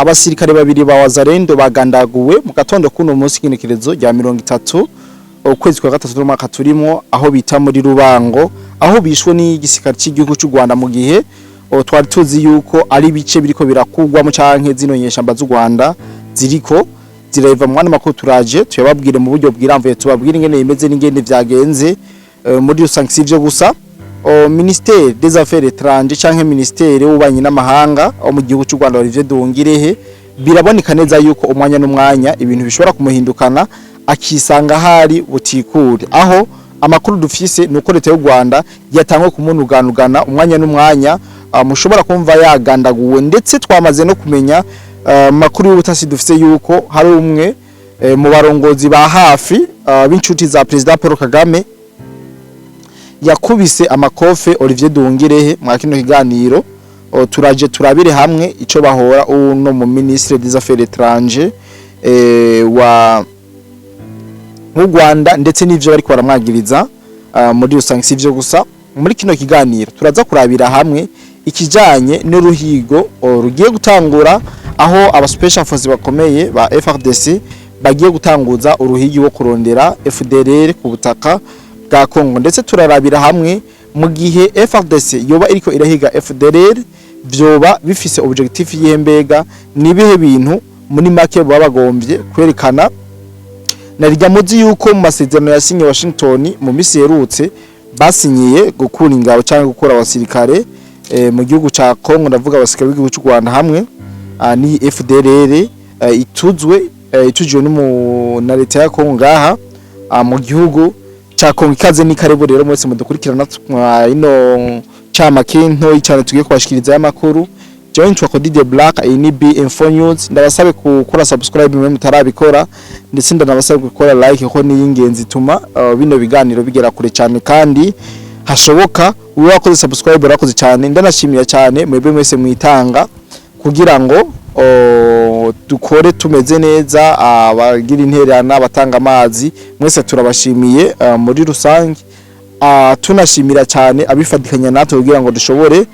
Abasirikare babiri ba Wazalendo bagandaguwe mu gatondo kuno munsi kinekerezo rya 30 ukwezi kwa gatatu n'umwaka turimo, aho bita muri Rubango, aho bishwe n'igisirikare cy'igihugu cy'u Rwanda, mu gihe twari tuzi yuko ari ibice biriko birakugwamo canke zino nyeshamba z'u Rwanda ziriko zireva mu mwana. Makuru turaje tuyababwire mu buryo bwiramvuye, tubabwire ingene bimeze n'ingene vyagenze. Muri rusange si ivyo gusa, ministère des Affaires étrangères canke ministère w'ububanyi n'amahanga wo mu gihugu cy'u Rwanda, Olivier Nduhungirehe, biraboneka neza yuko umwanya n'umwanya ibintu bishobora kumuhindukana, akisanga hari butikure. Aho amakuru dufise nuko leta y'u Rwanda yatangwe kumunuganugana, umwanya n'umwanya mushobora kumva yagandaguwe. Ndetse twamaze no kumenya makuru y'ubutasi dufise yuko hari umwe mu barongozi ba hafi b'inshuti za President Paul Kagame yakubise amakofe Olivier Nduhungirehe. Mwa kino kiganiro turaje turabire hamwe ico bahora uno mu ministre des Affaires étrangères wa mu Rwanda, ndetse n'ivyo bariko baramwagiriza. Muri rusange si ivyo gusa, muri kino kiganiro turaza kurabira hamwe ikijanye n'uruhigo rugiye gutangura, aho aba special forces bakomeye ba FARDC bagiye gutanguza uruhigi wo kurondera FDLR ku butaka bwa Kongo. Ndetse turarabira hamwe mu gihe FARDC yoba iriko irahiga FDLR, vyoba bifise objectif yihembega nibihe bintu muri make baba bagombye kwerekana? Narirya muzi yuko mu masezerano yasinye Washington mu misi yerutse, basinyiye gukura ingabo cyangwa gukura abasirikare mu gihugu ca Kongo, ndavuga abasirikare b'igihugu cy'u Rwanda hamwe ni FDLR ituzwe itujwe na leta ya Kongo ngaha mu gihugu ca Kongo. Ikaze ni karibu rero mwese mudukurikirana ino camake ntoyi cyane tugiye kubashikiriza y'amakuru. Jewe nitwa Cody Black, iyi ni B Info News. Ndabasabe gukora subscribe mwe mutarabikora, ndetse ndanabasabe gukora like kuko ni ingenzi, ituma bino biganiro bigera kure cyane kandi hashoboka. Uwe wakoze subscribe urakoze cyane. Ndanashimira cyane mwebwe mwese mwitanga kugira ngo dukore tumeze neza, abagira intererana, abatanga amazi, mwese turabashimiye. Muri rusange tunashimira cyane abifatikanya natwe kugira ngo dushobore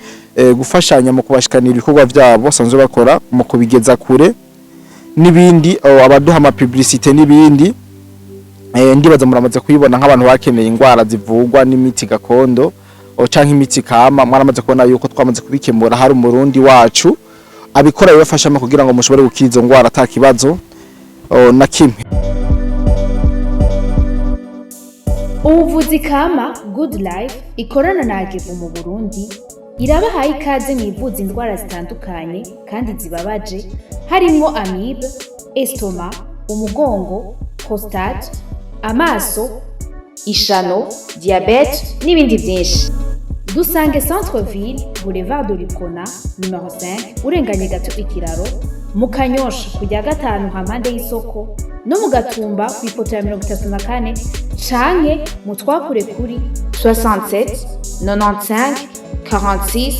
gufashanya mu kubashikanira ibikorwa byabo basanzwe bakora mu kubigeza kure n'ibindi, abaduha ama publicité n'ibindi. Ndibaza muramaze kuyibona nk'abantu bakeneye indwara zivugwa n'imiti gakondo canke imiti kama, mwaramaze kubona yuko twamaze kubikemura. Hari umurundi wacu abikora, bibafashamo kugira ngo mushobore gukira izo ndwara ata kibazo na kimwe. Ubuvuzi kama Good Life ikorana na Agevu mu Burundi irabahaye ikaze mwivuza indwara zitandukanye kandi zibabaje, harimwo amibe, estomac, umugongo, prostate, amaso, ishano, diabète n'ibindi byinshi. Dusange Centre Ville, Boulevard de l'Uprona numéro 5, urenganye gato ikiraro mu Kanyosha kujya gatanu hampande y'isoko, no mu Gatumba ku ipoto ya 34, canke mu twakure kuri 67 95 46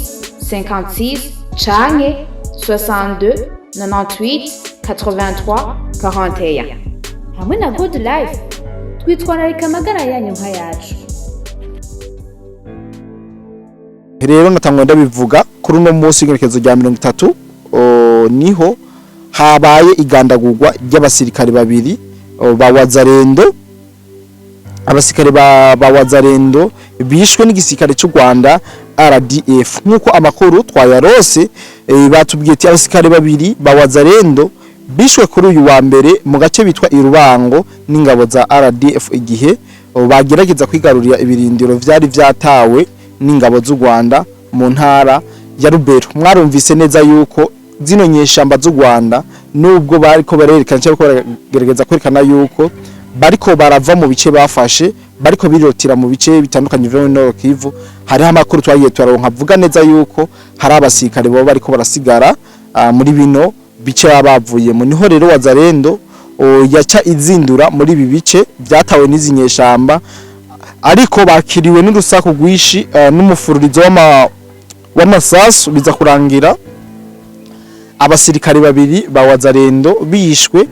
56 canke 62 98 83 41. Hamwe na Good Life twitwararika amagara yanyu nk'ayacu. Rero natangwa ndabivuga, kuri uno munsi w'igenekerezo rya 30 niho habaye igandagurwa ry'abasirikare babiri ba Wazalendo. Abasirikare ba Wazalendo bishwe n'igisirikare cy'u Rwanda RDF, nk'uko amakuru twayarose. Batubwiye ati abasirikare babiri ba Wazalendo bishwe kuri uyu wa mbere mu gace bitwa Irubango n'ingabo za RDF, igihe bagerageza kwigarurira ibirindiro vyari vyatawe n'ingabo z'u Rwanda mu ntara ya Rubero. Mwarumvise neza yuko zino nyeshamba z'u Rwanda, nubwo bariko barerekana cyangwa baragerageza kwerekana yuko bariko barava mu bice bafashe, bariko birotira mu bice bitandukanye vyo muri Nord Kivu, hariho amakuru twagiye turaronka avuga neza yuko hari abasirikare baba bariko barasigara muri bino bice baba bavuyemo. Niho rero Wazalendo yaca izindura muri ibi bice byatawe n'izi nyeshamba, ariko bakiriwe n'urusaku rwinshi n'umufururizo w'amasasu, biza kurangira abasirikare babiri ba Wazalendo bishwe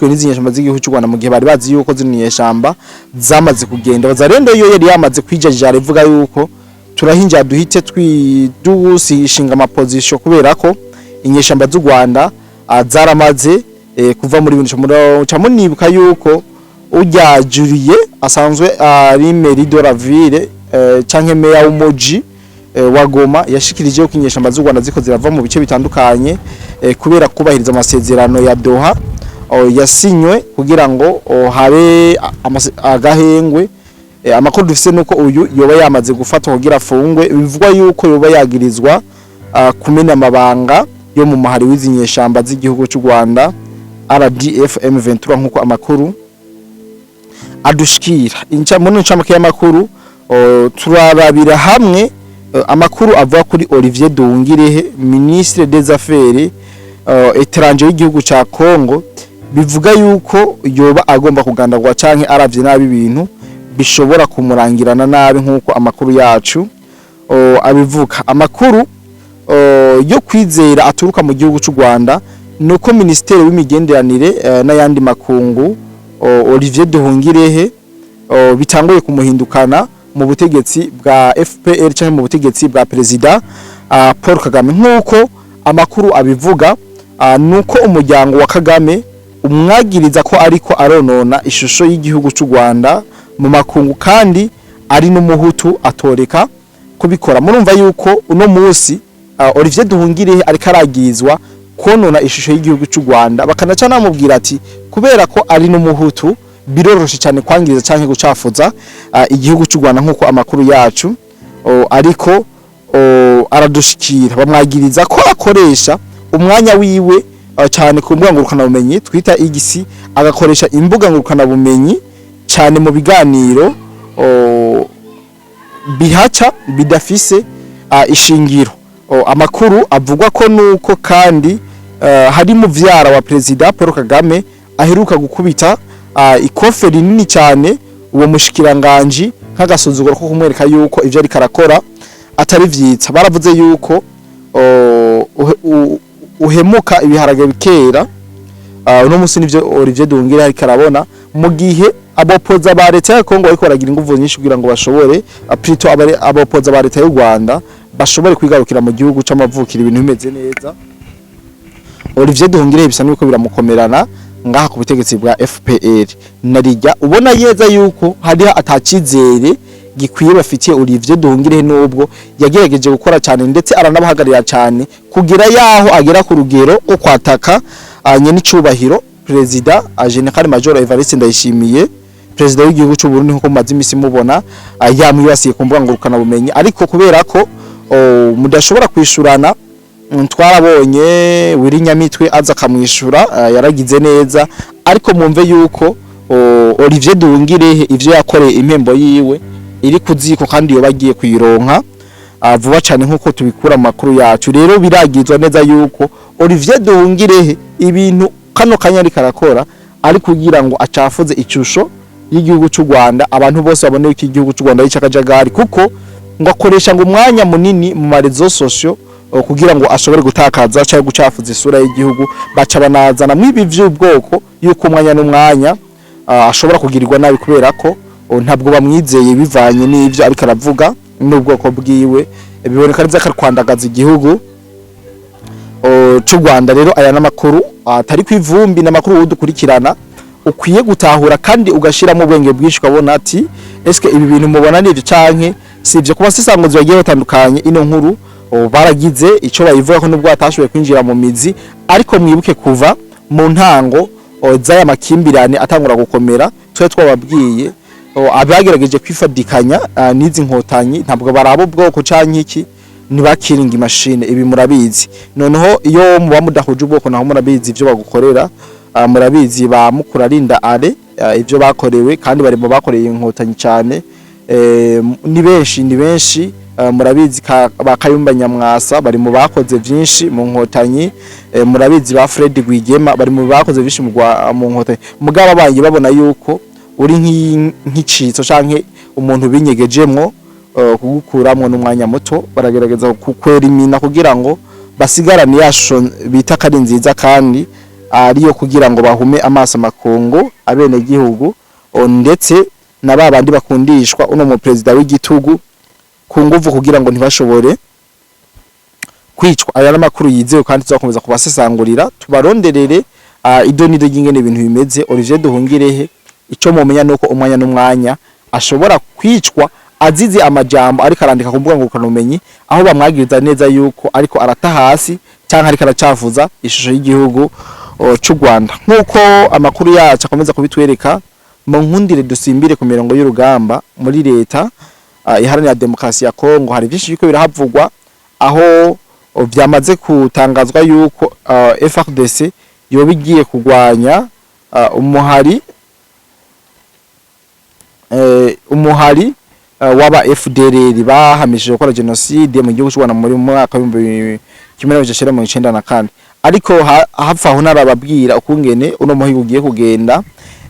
n'izi nyeshamba z'igihugu cy'u Rwanda, mu gihe bari bazi yuko zino nyeshamba zamaze kugenda. Wazalendo yo yari yamaze kwijajara ivuga yuko turahinja duhite twidushinga ama position, kubera ko inyeshamba z'u Rwanda zaramaze kuva muri bintu. Muca munibuka yuko urya Julie asanzwe ari maire de la ville canke meya w'umuji wa Goma yashikirije ko inyeshamba z'u Rwanda ziko zirava mu bice bitandukanye kubera kubahiriza amasezerano ya Doha yasinywe kugira ngo habe agahengwe. Amakuru dufise nuko uyu yoba yamaze gufatwa kugira afungwe. Bivugwa yuko yoba yagirizwa kumena amabanga yo mu muhari w'izi nyeshamba z'igihugu cy'u Rwanda RDF M23, nkuko amakuru adushikira. Inca muri ncamake y'amakuru turarabira hamwe amakuru avuga kuri Olivier Nduhungirehe, ministre des Affaires étrangères w'igihugu ca Congo. Bivuga yuko yoba agomba kugandagwa canke aravye nabi ibintu bishobora kumurangirana nabi, nkuko amakuru yacu abivuga. Amakuru yo kwizera aturuka mu gihugu cy'u Rwanda nuko ministeri w'imigenderanire n'ayandi makungu Olivier Nduhungirehe bitanguye kumuhindukana mu butegetsi bwa FPR cyangwa mu butegetsi bwa Perezida Paul Kagame. Nkuko amakuru abivuga, nuko umuryango wa Kagame umwagiriza ko ariko aronona ishusho y'igihugu cy'u Rwanda mu makungu, kandi ari n'umuhutu atoreka kubikora. Murumva yuko uno munsi Olivier Nduhungirehe ariko aragirizwa konona ishusho y'igihugu cy'u Rwanda, bakanaca namubwira ati kubera ko ari n'umuhutu biroroshe cyane kwangiriza canke gucafuza igihugu cy'u Rwanda. Nkuko amakuru yacu ariko aradushikira, bamwagiriza ko akoresha umwanya wiwe cyane ku mbuga ngurukanabumenyi twita X, agakoresha imbuga ngurukanabumenyi cyane mu biganiro bihaca bidafise ishingiro. Amakuru avugwa ko nuko kandi hari muvyara wa Perezida Paul Kagame aheruka gukubita ikofe rinini cyane uwo mushikiranganji nk'agasuzuguro ko kumwereka yuko ivyo ariko arakora atari vyiza. Baravuze yuko uhemuka ibiharage bikera. Uno musi nivyo Olivier Nduhungirehe ariko arabona mu gihe abopoza ba leta ya Kongo bariko baragira inguvu nyinshi kugira ngo bashobore plutôt abopoza ba leta y'u Rwanda bashobore kwigarukira mu gihugu c'amavukiro ibintu bimeze neza. Olivier Nduhungirehe bisa nuko biramukomerana ngaha ku butegetsi bwa FPR, narijya ubona yeza yuko hariho atacizere gikwiye bafitiye Olivier Nduhungirehe, nubwo yagerageje gukora cyane ndetse aranabahagarira cyane kugira yaho agera ku rugero rwo kwataka nyenicubahiro Perezida General Major Evariste Ndayishimiye, Perezida w'igihugu cy'u Burundi, nkuko mumaze imisi mubona yamwibasiye ku mbuga ngurukana bumenyi. Ariko kubera ko mudashobora kwishurana, twarabonye Willy Nyamitwe aza akamwishura, yaragize neza. Ariko mwumve yuko Olivier Nduhungirehe ivyo yakoreye impembo yiwe iri kuziko, kandi yoba agiye kuyironka vuba cyane nkuko tubikura mu makuru yacu. Rero biragizwa neza yuko Olivier Nduhungirehe ibintu kano kanya ariko arakora ari kugira ngo acafuze icusho y'igihugu cy'u Rwanda, abantu bose babone ko igihugu cy'u Rwanda ari icakajagari, kuko ngo akoresha ngo umwanya munini mu ma réseaux sociaux kugira ngo ashobore gutakaza cyangwa gucafuza isura y'igihugu. Baca banazana mwibi vy'ubwoko yuko umwanya n'umwanya ashobora kugirirwa nabi, kubera ko ntabwo bamwizeye bivanye n'ivyo ariko aravuga n'ubwoko bwiwe. Biboneka neza ko ari kwandagaza igihugu c'u Rwanda. Rero aya n'amakuru atari kwivumbi, n'amakuru udukurikirana ukwiye gutahura kandi ugashiramo ubwenge bwinshi, ukabona ati eske ibi bintu mubona nivyo canke sivyo? Kuba sisanguzi bagiye batandukanye ino nkuru baragize ico bayivuga ko, nubwo batashoboye kwinjira mu mizi. Ariko mwibuke kuva mu ntango z'aya makimbirane atangura gukomera, twe twababwiye abagerageje kwifadikanya n'izi nkotanyi ntabwo baraba ubwoko canke iki, ntibakiringa imashine. Ibi murabizi. Noneho iyo muba mudahuje ubwoko naho murabizi ivyo bagukorera. Murabizi ba Mukurarinda are ivyo bakorewe, kandi bari mu bakoreye inkotanyi cyane. Ni benshi, ni benshi. Murabizi ba Kayumba Nyamwasa bari mu bakoze vyinshi mu nkotanyi. Murabizi ba Fred Rwigema bari mu bakoze vyinshi mu nkotanyi. Mugabo abanye babona yuko uri nk'icitso canke umuntu binyegejemwo, kugukuramwo n'umwanya muto baragerageza kukwera imina kugira ngo basigarane ya shusho bita ko ari nziza, kandi ariyo kugira ngo bahume amaso amakungu, abenegihugu, ndetse na ba bandi bakundishwa uno mu perezida w'igitugu ku nguvu, kugira ngo ntibashobore. Kwicwa. Aya n'amakuru yizewe kandi tuzakomeza kubasesangurira, tubaronderere idonido ry'ingene ibintu bimeze. Olivier Nduhungirehe, ico mumenya nuko umwanya n'umwanya ashobora kwicwa azize amajambo ariko arandika ku mbuga ngurukanabumenyi, aho bamwagiriza neza yuko ariko arata hasi canke ariko aracafuza ishusho y'igihugu c'u Rwanda, nk'uko amakuru yacu akomeza kubitwereka. Mu nkundire dusimbire ku mirongo y'urugamba muri Leta Iharanira Demokarasi ya Kongo. Hari vyinshi biriko birahavugwa, aho vyamaze gutangazwa yuko FARDC yoba igiye kugwanya umuhari w'aba FDLR bahamishije gukora genocide mu gihugu cy'u Rwanda muri mwaka w'1994. Ariko hapfa aho narababwira ukungene uno muhigo ugiye kugenda.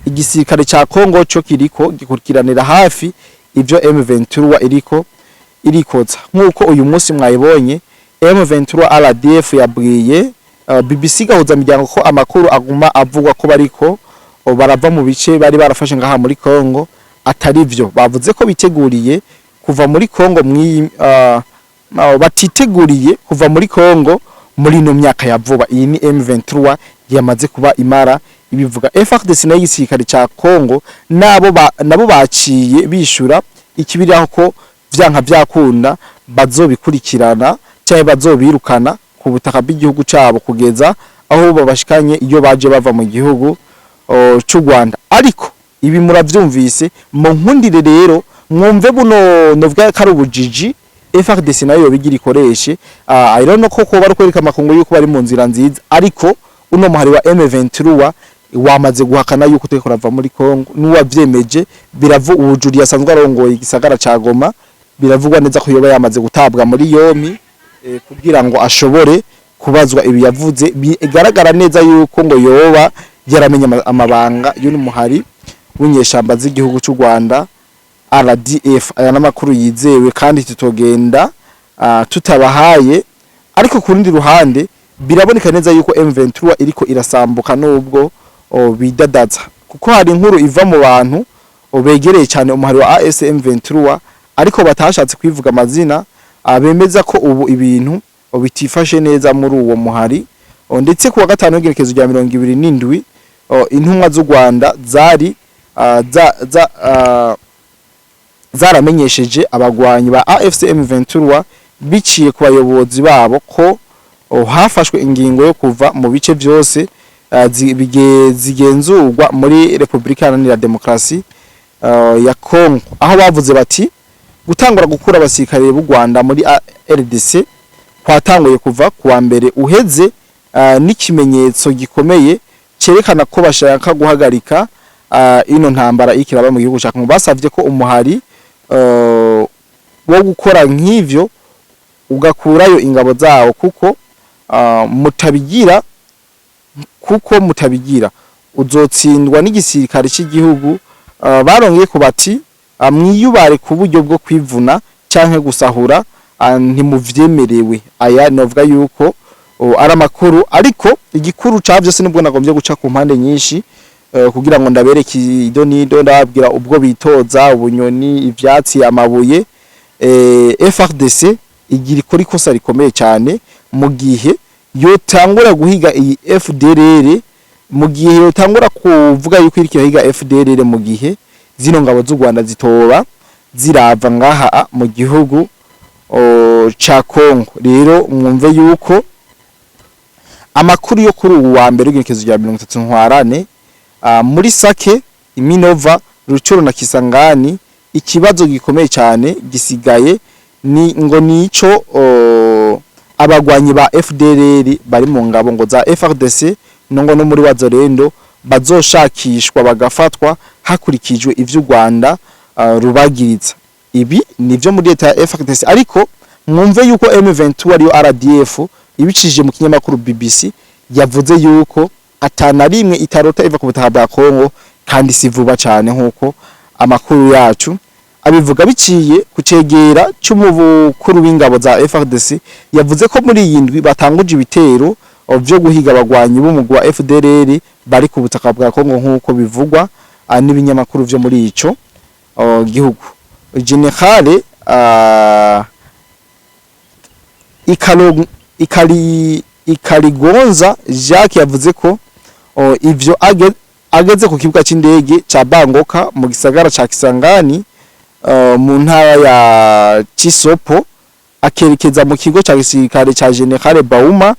Igisirikare ca Kongo co kiriko gikurikiranira hafi ivyo M23 iriko irikoza, nkuko uyu munsi mwayibonye M23 RDF yabwiye BBC Gahuza Miryango ko amakuru aguma avugwa ko bariko barava mu bice bari barafashe ngaha muri Kongo atari vyo. Bavuze ko biteguriye kuva muri Kongo mwi batiteguriye kuva muri Kongo muri ino myaka ya vuba. Iyi ni M23 yamaze kuba imara ibivuga. FARDC nayo, igisirikare ca Kongo, nabo baciye bishura ikibiri aho ko vyanka vyakunda bazobikurikirana cyangwa bazobirukana ku butaka bw'igihugu cabo kugeza aho babashikanye iyo baje bava mu gihugu c'u Rwanda. Ariko ibi muravyumvise. Mu nkundire rero mwumve buno novuga ko ari ubujiji FARDC nayo yobigira ikoreshe. I don't know ko ko bari kwereka amakungu yuko bari mu nzira nziza, ariko uno muhari wa M23 wamaze guhakana yuko turiko rava muri Kongo. N'uwavyemeje biravu ubujuri asanzwe arongoye igisagara ca Goma, biravugwa neza ko yoba yamaze gutabwa muri yomi kugira ngo ashobore kubazwa ibi yavuze. Bigaragara neza yuko ngo yoba yaramenye amabanga y'uno muhari w'inyeshamba z'igihugu cy'u Rwanda RDF. Aya n'amakuru yizewe kandi tutogenda tutabahaye. Ariko ku rundi ruhande biraboneka neza yuko M23 iriko irasambuka, nubwo bidadaza, kuko hari inkuru iva mu bantu begereye cyane umuhari wa AFC M23 ariko batashatse kwivuga amazina, bemeza ko ubu ibintu bitifashe neza muri uwo muhari. Ndetse kuwa gatanu w'igerekezo rya 27, intumwa z'u Rwanda zari za, za, zaramenyesheje abagwanyi ba AFC M23 biciye ku bayobozi babo ko hafashwe ingingo yo kuva mu bice byose zigenzurwa muri Republika Iharanira Demokarasi ya Congo, aho bavuze bati gutangura gukura abasirikare b'u Rwanda muri RDC kwatanguye kuva kuwa mbere uheze, n'ikimenyetso gikomeye cerekana ko bashaka guhagarika ino ntambara ikiraba mu gihugu cya Congo. Basavye ko umuhari wo gukora nk'ivyo ugakurayo ingabo zawo, kuko mutabigira uzotsindwa n'igisirikare cy'igihugu. Barongeye ku bati mwiyubare ku buryo bwo kwivuna canke gusahura, ntimuvyemerewe. Aya novuga yuko ari amakuru, ariko igikuru ca vyose, nibwo nagombye guca ku mpande nyinshi kugira ngo ndabereke ido nido, ndababwira ubwo bitoza ubunyoni, ivyatsi, amabuye. FARDC igira ikora ikosa rikomeye cyane mu gihe yotangura guhiga iyi FDLR, mu gihe yotangura kuvuga yuko iriko irahiga FDLR mu gihe zino ngabo z'u Rwanda zitoba zirava ngaha mu gihugu ca Kongo. Rero mwumve yuko amakuru yo kuri ubu wa mbere w'igenekerezo rya 30 Ntwarane, muri Sake, Iminova, Rucuru na Kisangani, ikibazo gikomeye cyane gisigaye ni ngo nico abagwanyi ba FDLR bari mu ngabo ngo za FARDC ngo no muri Wazalendo bazoshakishwa bagafatwa hakurikijwe ivyo u Rwanda rubagiriza. Ibi nivyo muri leta ya FARDC, ariko mwumve yuko M23 ariyo RDF ibicishije mu kinyamakuru BBC yavuze yuko atana rimwe itarota iva ku butaka bwa Kongo, kandi si vuba cyane nkuko amakuru yacu abivuga biciye ku cegera c'umukuru w'ingabo za FARDC yavuze ko muri iyi ndwi batanguje ibitero vyo guhiga abagwanyi b'umugwi wa FDLR bari ku butaka bwa Kongo, nkuko bivugwa n'ibinyamakuru vyo muri ico gihugu. Generale Ikali Ikaligonza Jacques yavuze ko ivyo ageze ku kibuga c'indege ca Bangoka mu gisagara ca Kisangani, mu ntara ya Chisopo, akerekeza mu kigo ca gisirikare ca General Bauma,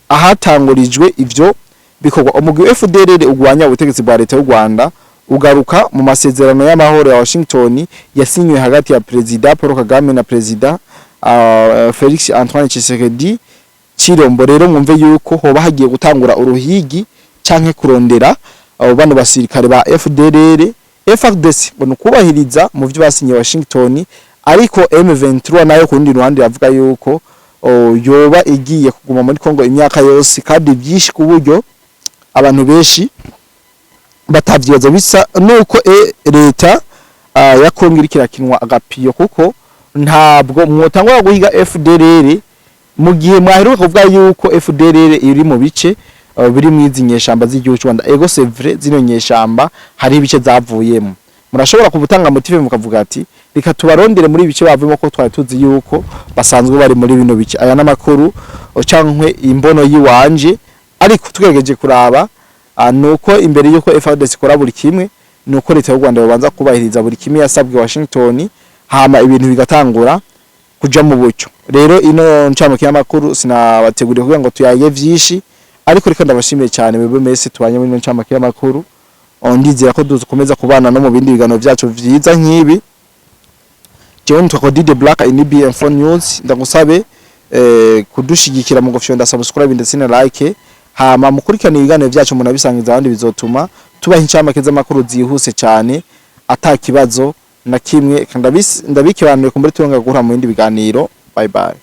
ahatangurijwe ivyo bikorwa. Umugwi FDLR ugwanya ubutegetsi bwa leta y'u Rwanda ugaruka mu masezerano y'amahoro ya Washington yasinywe hagati ya Perezida Paul Kagame na Perezida Felix Antoine Tshisekedi Chilombo. Rero mwumve yuko hoba hagiye gutangura uruhigi canke kurondera abo bano basirikare ba FDLR. FARDC ngo nukubahiriza mu vyo basinye Washington, ariko M23 nayo ku rundi ruhande yavuga yuko yoba igiye kuguma muri Kongo imyaka yose, kandi byinshi ku buryo abantu benshi batavyibaza. Bisa nuko leta ya Kongo iriko irakinwa agapiyo, kuko ntabwo mwotangura guhiga FDLR mu gihe mwaheruka kuvuga yuko FDLR iri mu bice biri mwizi nyeshamba z'igihugu cy'u Rwanda. Ego, c'est vrai, zino nyeshamba hari ibice zavuyemo. Murashobora kubutanga motif mukavuga ati: "Reka tubarondere muri ibice bavuyemo, ko twari tuzi yuko basanzwe bari muri bino bice." Aya n'amakuru cankwe imbono yiwanje, ariko tugerageje kuraba, nuko imbere yuko FARDC ikora buri kimwe, nuko leta y'u Rwanda yobanza kubahiriza buri kimwe yasabwe Washington, hama ibintu bigatangura kuja mu buryo. Rero ino ncamake y'amakuru sinabateguriye kugira ngo tuyage vyinshi, ariko reka ndabashimiye cyane mwebwe mwese tubanye muri ino ncamake y'amakuru. Ndizera ko dukomeza kubana no mu bindi biganiro vyacu vyiza nk'ibi. Jewe nitwa Cody Black in BM4 News. Ndagusabe kudushigikira mu gufyonda subscribe ndetse na like, hama mukurikirana ibiganiro vyacu, munabisangiza abandi. Bizotuma tubaha incamake z'amakuru zihuse cyane ata kibazo na kimwe. Ndabikibanuye kumbure turonga guhura mu bindi biganiro. Bye bye.